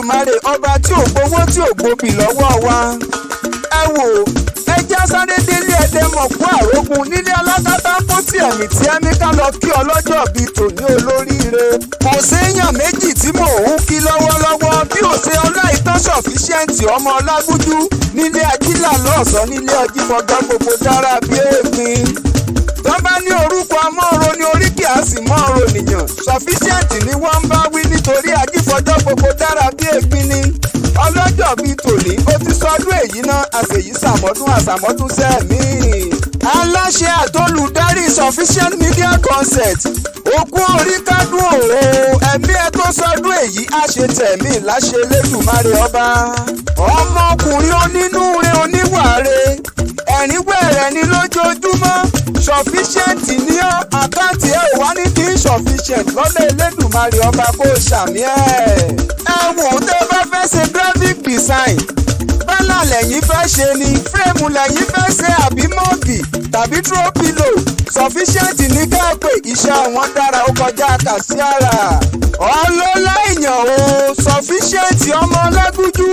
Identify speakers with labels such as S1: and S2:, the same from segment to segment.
S1: Elédùmarè ọba tí ò gbowó tí ò gbòbì lọ́wọ́ wa. Ẹ wò, ẹ já sáré délé Ẹdẹmọ̀kú Àrógun nílé alákatá kó tí ẹ̀mí tí ẹ̀mí ká lọ kí ọlọ́jọ́ bíi tòní olóríire. Kò séèyàn méjì tí mò ń kí lọ́wọ́lọ́wọ́ bí ò ṣe Ọláìtàn Sufficient ọmọ Ọlágúnjú nílé Ajílà lọ́sàn nílé Ọjífọ̀gá gbogbo dára bí èèpin. Tó bá ní orúkọ amọ́ro ní oríkì á sì mọ́ro nìyàn, Sufficient ni wọ́n ń bá wí nítorí ajífọjọ́ gbogbo dára bí ègbin ni. Ọlọ́jọ́ bíi tòní ó ti sọdún èyí náà, àṣèyí sàmọ́dún àsàmọ́dún sẹ́ẹ̀mí. Aláṣẹ àtolùdarí Sufficient Media Concept, òkú orí kádùn òru ẹ̀mí ẹ tó sọdún èyí á ṣe tẹ̀mí láṣẹ Elédùmarè ọba. Ọmọkùnrin onínúure oníwàre ẹ̀rín wẹ̀rẹ̀ ni lójoojúmọ́, Sufficient ní ọ́, àkáǹtì ẹ̀ wá ní kí Sufficient lọ́lẹ̀ Elédùmarè ọba kó ṣàmì ẹ̀. Ẹ wò ó, tẹ́ bá fẹ́ ṣe graphic design, banner lẹ́yìn fẹ́ ṣe ni, frame lẹ́yìn fẹ́ ṣe, àbí mug tàbí throw pillow, Sufficient ní ká pè. Iṣẹ́ wọn dára ó kọjá kàṣíàrà. Ọlọ́lá èèyàn o, Sufficient ọmọ Ọlágúnjú,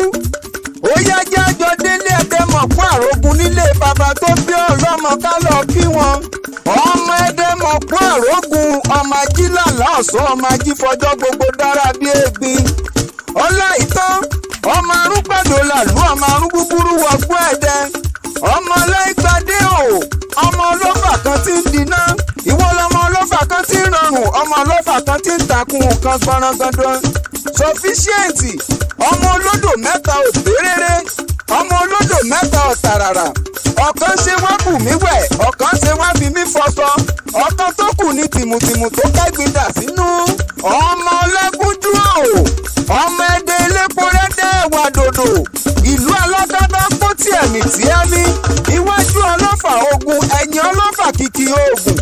S1: ó yá jẹ́ àjọ délé Ẹdẹmọ̀kú Àrógun nílé bàbá tó bí ọlọ́mọ ká lọ kí wọn. Ọmọ Ẹdẹmọ̀kú Àrógun, ọmọ ajílà lọ́sàn, ọmọ ajífọjọ́ gbogbo dára bí egbin. Ọláìtàn ọmọ arúgbàdo làlú, ọmọ arúgbúgbúrú wọgbọ́ ẹ̀dẹ, ọmọ ọláìgbàdé o, ọmọ ọlọ́fà kan tí ń dínà, ìwọ lọmọ ọlọ́fà kan tí ń rọrùn, ọmọ ọlọ́fà kan tí ń takùn kan gbọ̀nrangandan. Sufficient ọmọ olódò mẹ́ta òtéréré, ọmọ olódò mẹ́ta ọ̀tàràrà, ọ̀kan ṣe wá bù mí wẹ̀, ọ̀kan ṣe wá fi mí fọṣọ, ọ̀kan tó kù ní tìmùtìmù tó kẹ́gbin dà sínú. Ọmọ Ọlágúnjú o, ọmọ ẹdẹ elépo rẹ́dẹ́ ẹ̀wà dòdò, ìlú alágbádá kó tí ẹ̀mí tí ẹ̀mí, iwájú ọlọ́fà ogun, ẹ̀yìn ọlọ́fà kìkì oògùn.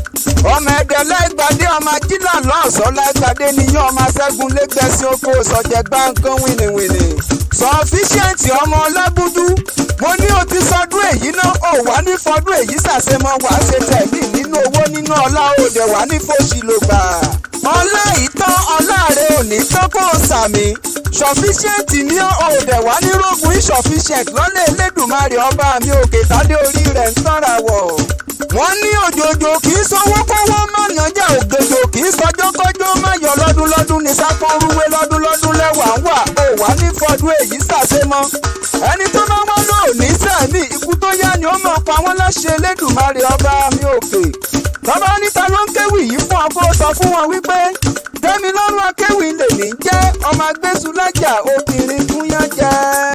S1: Ọmọ ẹdẹ láìgbàdé, ọmọ ajílà lọ́ọ̀sọ́ láìgbàdé níyàn, ọmọ aṣẹ́gun lẹ́gbẹ̀ẹ́sì oko sọ̀jẹ̀ gbá nǹkan wìnìwìnì. Sufficient ọmọ Ọlágúnjú, mo ní o ti sọdún èyí náà, ò wá ní fọdún èyí ṣàṣemọ, wàá ṣe tẹ̀mí nínú owó nínú ọlá, òde wà ní fòṣì ló gbà. Ọlá ìtàn ọlá rẹ ò ní tán kó o sàmì. Sufficient ní òde wà ní rogun insufficient lọ́lẹ̀ Elédùmarè ọba mi òkè tádé orí rẹ̀ ń tọ́ra wọ̀. Wọ́n ní òjòjò kì í sanwó kówó má nàjà, ògèjò kì í sọjọ́ kọjọ́ má yọ, lọ́dún lọ́dún ní sápọ́nrúwé, lọ́dún lọ́dún lẹ́wà ń wà, ò wá ní fọdún èyí ṣàṣemọ́. Ẹni tó bá wọ́n lò ní sẹ́mi, ikú tó yá ni ó mọ̀ pa wọ́n láṣẹ Elédùmarè ọba mi òkè. Tọ́ba níta ló ń kéwì yìí fún ọ, kó sọ fún wọn wípé Tẹ́milọ́rùn Akéwì lèmi jẹ́, ọmọ agbésùlájà obìnrin.